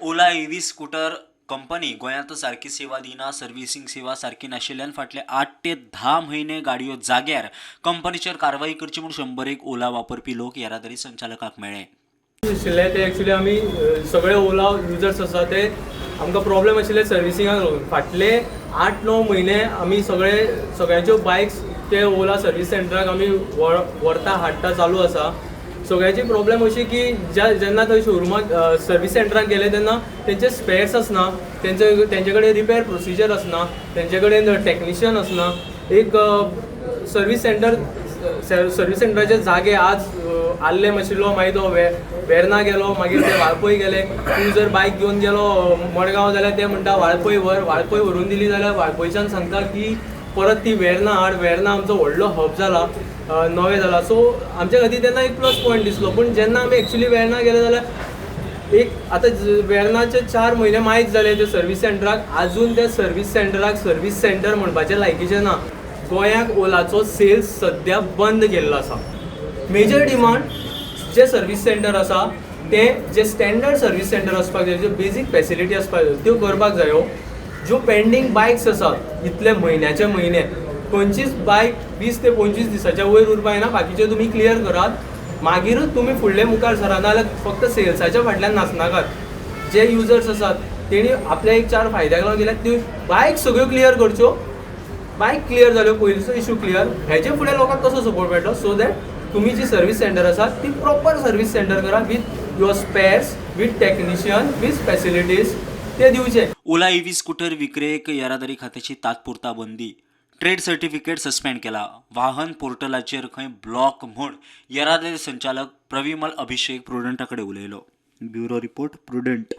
Ola EV scooter company गोंयांत सारकी सेवा दिना. सर्व्हिसिंग सेवा सारकी नाशिल्ल्यान फाटले 8 ते 10 म्हयने गाडयो जाग्यार. कंपनीचेर कारवाई करची म्हूण 101 ओला वापरपी लोक येरादारी संचालकाक मेळ्ळे. आशिल्ले ते एक्चुली आमी सगळे ओला युजर्स आसा, ते आमकां प्रॉब्लेम आशिल्ले सर्विसिंगाक लागून. फाटले 8-9 म्हयने आमी सगळे, सगळ्यांच्यो बायक्स ते ओला सर्वीस सेंटराक आमी व्हरता हाडटा चालू आसा. सगळ्याची प्रॉब्लेम अशी की ज्या जेन्ना थंय शोरुमाक, सर्वीस सेंटराक गेले तेन्ना तेंचे स्पेर्स आसना, तेंचे कडेन रिपेर प्रोसिजर आसना, तेंचे कडेन टॅक्निशियन आसना. एक सर्वीस सेंटर, सर्वीस सेंटराचे जागे आज आर्लेम आशिल्लो, मागीर तो वेर्ना गेलो, मागीर ते वाळपय गेले. तूं जर बायक घेवन गेलो मडगांव जाल्यार ते म्हणटा वाळपय व्हर. वाळपय व्हरून दिली जाल्यार वाळपयच्यान सांगता की परत ती वेर्ना हाड. वेर्ना आमचो व्हडलो हब जाला, नवें जाला. सो आमच्या खातीर तेन्ना एक प्लस पॉयंट दिसलो, पूण जेन्ना आमी एक्चुली वेर्ना गेले जाल्यार एक आतां वेर्नाचे 4 म्हयने मायज जाले ते सर्वीस सेंटराक. आजून त्या सर्वीस सेंटराक सर्वीस सेंटर म्हणपाचें लायकीचें ना. गोंयाक ओलाचो सेल्स सद्या बंद केल्लो आसा. मेजर डिमांड, जे सर्वीस सेंटर आसा ते जे स्टँडर्ड सर्वीस सेंटर आसपाक जाय, ज्यो बेजीक फेसिलिटी आसपाक जाय, त्यो करपाक जायो. ज्यो पेंडींग बायक्स आसात इतले म्हयन्याचे म्हयने, खंयचीच बायक 20 ते 25 दिसाच्या वयर उरपा जायना. बाकीचे तुमी क्लियर करात, मागीरूच तुमी फुडले मुखार सरा. नाजाल्यार फक्त सेल्साच्या फाटल्यान नाचनाकात. जे युजर्स आसात तेणी आपल्या एक चार फायद्याक लागून गेल्यार त्यो बायक सगळ्यो क्लियर करच्यो. बायक क्लियर जाल्यो, पयलींचो इशू क्लियर, हेजे फुडें लोकांक कसो सपोर्ट मेळटलो? सो that तुमी जी सर्वीस सेंटर आसा ती प्रॉपर सर्वीस सेंटर करा, with your spares, with technician, with facilities ते दिवचे. ओला ईव्ही स्कूटर विक्रेक येरादारी खात्याची तात्पुरता बंदी. ट्रेड सर्टिफिकेट सस्पेंड केला. वाहन पोर्टलाचेर खंय ब्लॉक म्हूण येरादारी संचालक प्रविमल अभिषेक प्रुडंटा कडेन उलयलो. Bureau report, prudent.